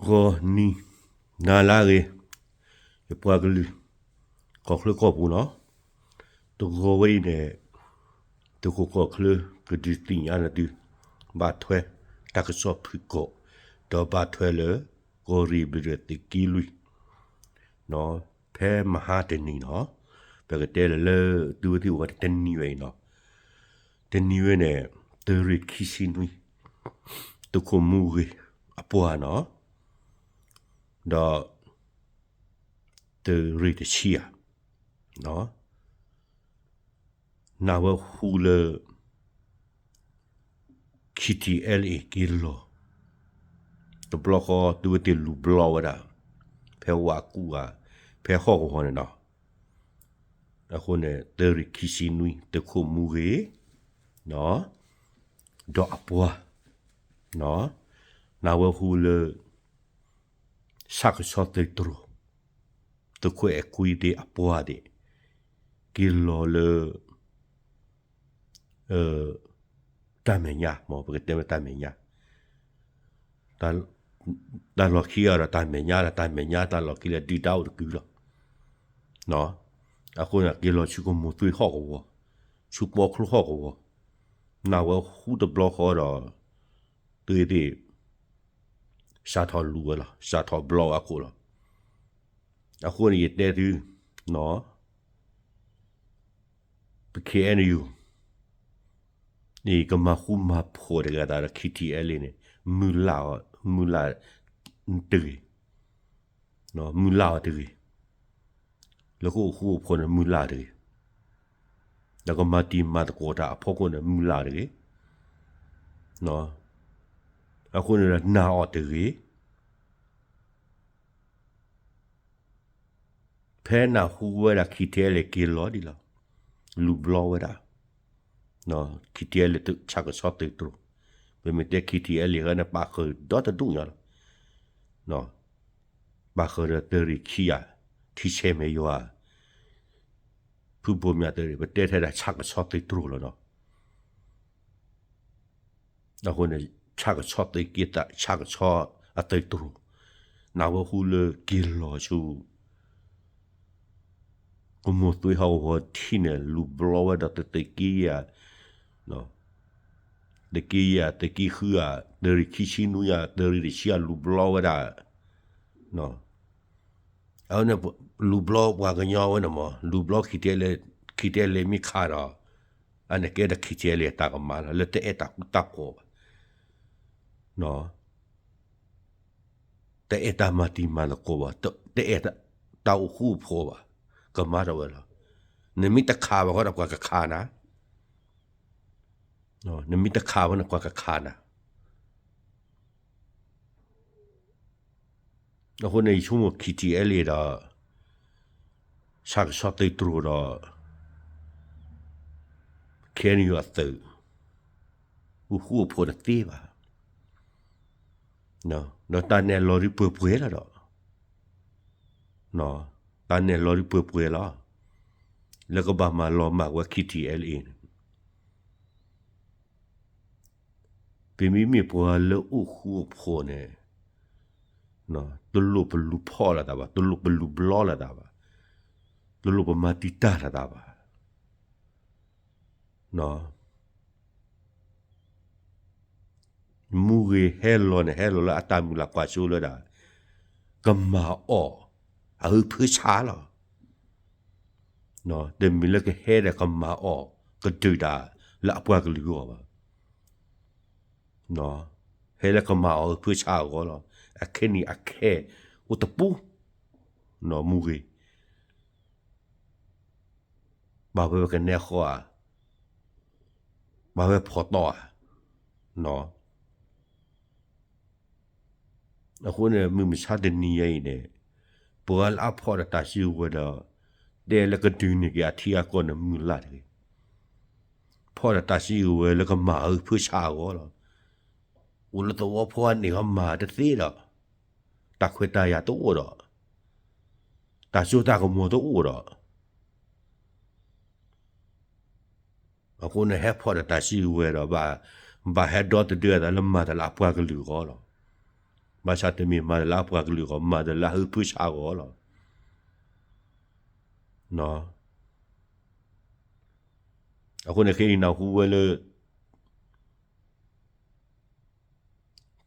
ဂီၤနံၤ နၤလၢအဂ့ၤ, ယပှၤကလုာ် ကီၢ်ချၢကီၢ်ပူၤနီၤ, တဂီၤဝဲအံၤန့ၣ် သုးခိၣ်ကီၢ်ချၢကဒုးသ့ၣ်ညါနသု ဘၣ်ထွဲ တၢ်ကစီၣ်ဖုၣ်ကိာ် ဒီးဘၣ်ထွဲလၢ ကီၢ်ရ့ၣ်ဘျုးဒီးသုးက့လွံၢ် ဖဲမဟါတနံၤနီၤ, ပကတဲလၢလၢသုဝဲသ့ၣ်အိၣ်ဝဲတနံၤဝဲအံၤနီၤ, တနံၤဝဲန့ၣ် သုးရ့ၣ်ခံဆံနွံ သုးခိၣ်မူဂ့ၤအပှၤနီၤ, ဒီး သုးရ့ၣ်တဆံဧါ, နၢ်ဝဲဟူလၢ KTLA က့ၤလီၤ, တဘျီဃီသုဝဲသ့ၣ်လူၤဘျီဝဲဒၣ် ဖဲဝးကူၣ်ဧါ, ဖဲဟီၣ်ကဝီၤန့ၣ်နီၤ, အဃိန့ၣ် သုးရ့ၣ်ခံဆံနွံ သုးခိၣ်မူဂ့ၤ ဒီးအပှၤ နၢ်ဝဲဟူလၢ ဆၣ်ကဆီသုးတြိၤ, သုးခိၣ်အဲၣ်ကွံသ့ၣ်အပှၤသ့ၣ် က့ၤလီၤလၢ တၢ်မဲာ်ညါ မ်ပကတဲမ့ၢ်တၢ်မဲာ်ညါ, တၢ်လီၢ်ခံအီၤဒီးတၢ်မဲာ်ညါလီၤ, တၢ်မဲာ်ညါတၢ်လီၢ်ခံလၢဒုၣ်ဒါအိၣ်တကုာ်လီၤ. အဃိန့ၣ် က့ၤလီၤဆူကမိၢ်သွ့ဟီၣ်ကဝီၤ, ဆူပီချိဟီၣ်ကဝီၤ, နၢ်ဝဲဟူတဘျီဃီဒီး သုဝဲသ့ၣ် စးထီၣ်လူၤဝဲလီၤ, စးထီၣ်ဘျီဝဲအခိၣ်လီၤ. အဃိန့ၣ် ယတဲသု ပ KNU န့ၣ် ကမၤဃူမၤဖိးတဂၤသးဒီး KTLA န့ၣ် မုၢ်လၢ်အီၤ, မုၢ်လၢ်တဂ့ၤ, မုၢ်လၢ်အီၤတဂ့ၤ, လၢကအိၣ်ဃူအိၣ်ဖိးန့ၣ် မုၢ်လၢ်တဂ့ၤ, ဒီးကမၤတံၤမၤသကိးတၢ်အဖီခိၣ်န့ၣ် မုၢ်လၢ်တဂ့ၤ, အဃိန့ၣ်ဒီးနာ်အီၤတဂ့ၤ ဖဲနၢ်ဟူဝဲဒၣ် KTLA က့ၤလီၤဒ်လီၤ, လူၤဘျီဝဲဒၣ်, KTLA ဆၣ်ကဆီသုးတြိၤ, ပမ့ၢ်တဲ KTLA ဂၤန့ၣ် ပာ်ဃုာ်ဒီတဒူၣ်ညါလီၤ, ပာ်ဃုာ်ဒီးသုးရ့ၣ်ခံဂၤ, ထံဆဲးမဲာ်ယွၤ, ဖုဘိၣ်မၠးသုးရ့ၣ်, ပတဲထဲဒၣ်ဆၣ်ကဆီသုးတြိၤလီၤနီၤ. အဃိန့ၣ် ဆၣ်ကဆီသုးက့သး, ဆၣ်ကဆီအသုးတြိၤ, နၢ်ဝဲဟူလၢက့ၤလီၤဆူ ကမိၢ်သွ့ဟီၣ်ကဝီၤထံန့ၣ် လူၤဘျီဝဲဒီးသုးက့ယဲၢ်ဧါ, သုးက့ယဲၢ်ဧါ, သုးက့ဃုဧါ, သုးရ့ၣ်ခံဆံနွံဧါ, သုးရ့ၣ်တဆံဧါ, လူၤဘျီဝဲဒၣ်, အဝဲန့ၣ် လူၤဘျီပှၤကညီဝဲန့ၣ်မး, လူၤဘျီ KTLA, KTLA မ့ၢ်ခးဒီး အန့ၣ်ကဲဒီး KTLA အတၢ်ကမၣ်လီၤ, လၢတအဲၣ်တၢ်ဃူတၢ်ဖိးဘၣ်, တအဲၣ်တၢ်မၤတံၤမၤသကိးဘၣ်, တအဲၣ်တၢ်အိၣ်ဃူအိၣ်ဖိးဘၣ်, ကမၤထီၣ်ဝဲလီၤ. နမ့ၢ်တခးဘၣ်ဃီဒီးပှၤကခးနၤ, နမ့ၢ်တခးဘၣ်န့ၣ် ပှၤကခးနၤ. အဃိန့ၣ် ယဆိကမိၣ် KTLA ဒီး ဆၣ်ကဆီသုးတြိၤဒီး KNU အသုး အိၣ်ဃူအိၣ်ဖိးတသ့ဘၣ်. ဒီးတၢ်နဲၣ်လီၤဒုးပှဲၤပှဲၤလီၤဒီး, တၢ်နဲၣ်လီၤဒုးပှဲၤပှဲၤလီၤ, လၢကဘၣ်မၤလီၤမၢ်ဝဲ KTLA န့ၣ် ပမ့မ့ၢ်ပှၤလၢအိၣ်ဃူအိၣ်ဖိးန့ၣ်, တလိၣ်ပလူၤဖီၣ်လိာ်သးဘၣ်, တလိၣ်ပလူၤဘျီလိာ်သးဘၣ်, တလိၣ်ပမၤတံာ်တာ်လိာ်သးဘၣ်. မူဂ့ၤဟဲလီၤန့ၣ် ဟဲလီၤလၢအတၢ်မုၢ်လၢ်ကွၢ်စိလၢဒၣ် ကမၤအီၣ်အဟုဖၢဆးလီၤ. တမ့ၢ်လၢကဟဲဒီးကမၤအီၣ် ကဒုးတၢ်လၢအပှၤကလုာ်အဂီၢ်ဘၣ်. ဟဲလၢကမၤအီၣ်အဟုဖၢဆးအဂီၢ်လီၤ. အခဲနံၣ်အခဲအိၣ်တပူၤ, မူဂ့ၤ ဘၣ်ဝဲပကနဲဃီဧါ, ဘၣ်ဝဲဖီၣ်တီဧါ. အဃိန့ၣ် မုၢ်မဆါတနံၤညါအံၤန့ၣ်, ပှၤလၢအဖီၣ်ဒီးတၢ်စုကဝဲၤဒီး တဲလၢကဒုးန့ၢ်က့ၤအထံအကီၢ်န့ၣ် မုၢ်လၢ်တဂ့ၤ. ဖီၣ်ဒီးတၢ်စုကဝဲၤလၢကမၤအဟုဖၢဆးအဂီၢ်လီၤ. အိၣ်လၢသဝီဖိအန့ၣ်ကမၤတသ့ဒီး, တၢ်ခွဲးတၢ်ယာ်တအိၣ်ဒီး, တၢ်စိတၢ်ကမီၤတအိၣ်ဒီး အဃိန့ၣ် ဟဲဖီၣ်ဒီးတၢ်စုကဝဲၤဒီး ဘၣ်ဟဲဒီသဒၢအသးလၢမၤတၢ်လၢအပှၤကလုာ်အဂီၢ်လီၤ. ဘၣ်ဆၣ်တမ့ၢ်မၤတၢ်လၢအပှၤကလုာ်အဂီၢ်, မၤတၢ်လၢအဟုဖၢဆးအဂီၢ်လီၤ. အဃိန့ၣ် ခဲအံၤနၢ်ဟူဝဲလၢ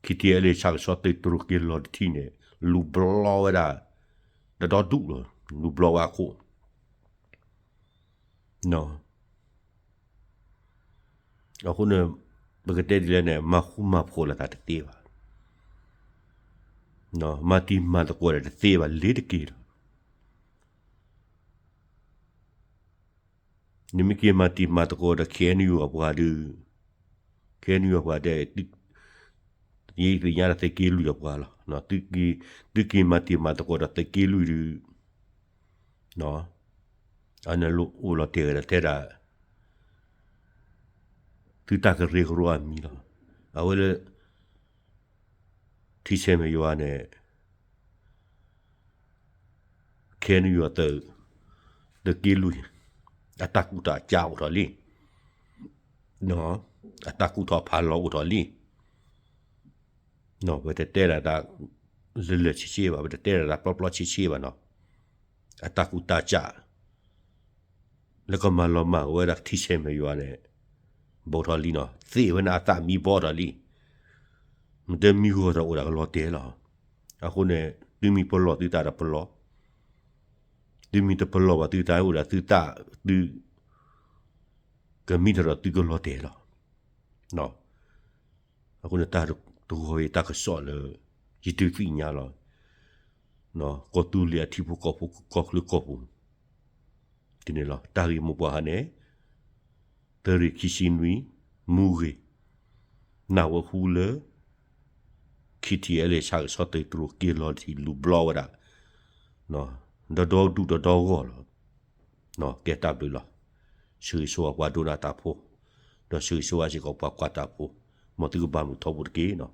ခံထံၣ်အဲလ့ၣ်ဆၣ်ကဆီသုးတြိၤက့ၤလီၤတထံၣ်န့ၣ် လူၤဘျီဝဲဒၣ် တဒီဒူၣ်လီၤ, လူၤဘျီဝဲအခိၣ်. အဃိန့ၣ် ပကတဲဒ်လဲၣ်န့ၣ် မၤဃူမၤဖိးလိာ်သးတသ့ဘၣ်, မၤတံၤမၤသကိးဒီးတသ့ဘၣ် လ့ၤတက့ၢ်ဒီး နမ့ၢ်က့ၤမၤတံၤမၤသကိးဒီး ခ့ၣ်အဲၣ်ယူၣ်အပှၤဒီး ခ့ၣ်အဲၣ်ယူၣ်အပှၤဒီး ယသ့ၣ်ညါဒီးသုးက့လွံၢ်အပှၤလီၤ. သုက့ၤမၤတံၤမၤသကိးဒီးသုးက့လွံၢ်ဒီး အန့ၣ်အိၣ်လီၤတဲာ်ဒီးထဲဒၣ် သုတၢ်ကရၢကရိအမံၤလီၤ. အဝဲလၢ ထံဆဲးမဲာ်ယွၤန့ၣ် ခဲအံၤနုာ်အသုး သုးက့လွံၢ် အတၢ်ကူၣ်တၢ်ကးအိၣ်ထီၣ်လံ, အတၢ်ကူၣ်ထီၣ်ဖးလီၤအိၣ်ထီၣ်လံ. ပတတဲဒၣ်တၢ်လၢလၢာ်ဆ့ဆ့ဘၣ်, ပတတဲဒၣ်တၢ်ပျီပျီဆ့ဆ့ဘၣ်နီၤ, အတၢ်ကူၣ်တၢ်ကး လၢကမၤလီၤမၢ်ဝဲဒၣ်ထံဆဲးမဲာ်ယွၤန့ၣ် ဘူးထီၣ်လံနီၤ, သ့ၣ်ဝဲန့ၣ်အသးမံဘီထီၣ်လံ. မ့ၢ်တမံဂီၢ်ဒီးအိၣ်ဒၣ်ကလီၤတဲာ်လီၤ. အဃိန့ၣ် သုမ့ၢ်ပလီၢ်သုသးဒီးပလီၢ်, သုမ့ၢ်တပလီၢ်ဘၣ်သုသးအိၣ်ဒၣ်သုသး, သု ကမံထီၣ်ဒီးသုကလီၤတဲာ်လီၤ. အဃိန့ၣ်တၢ်တဂီၤအံၤတၢ်ကစီၣ်လၢ ယဒုးသ့ၣ်ညါလီၤ. ကီၢ်သူလ့ၤအထံဖိကီၢ်ဖိ ကီၢ်ချၢကီၢ်ပူၤ ဒ်န့ၣ်လီၤ. တၢ်ဂ့ၢ်မိၢ်ပှၢ်ဟါန့ၣ် သၢရ့ၣ်ခံဆံနွံ မူဂ့ၤ နၢ်ဝဲဟူလၢ ခံထံၣ်အဲလ့ၣ်ဆၣ်ကဆီသုးတြိၤက့ၤလီၤတထံၣ်လူၤဘျီဝဲဒၣ် ဒီဒီဒူၣ်ဒီဒီဂီၢ်လီၤ. ကဲတၢ်ဘျုးလီၤ. ဆၢဂ့ၤဆၢဝါပှၤဒိကနၣ်တၢ်ဖိ, ဒီးဆၢဂ့ၤဆၢဝါစ့ၢ်ကီးပှၤကွၢ်တၢ်ဖိ, မ်သုကဘၣ်မုာ်ထီဘိတက့ၢ်နီၤ.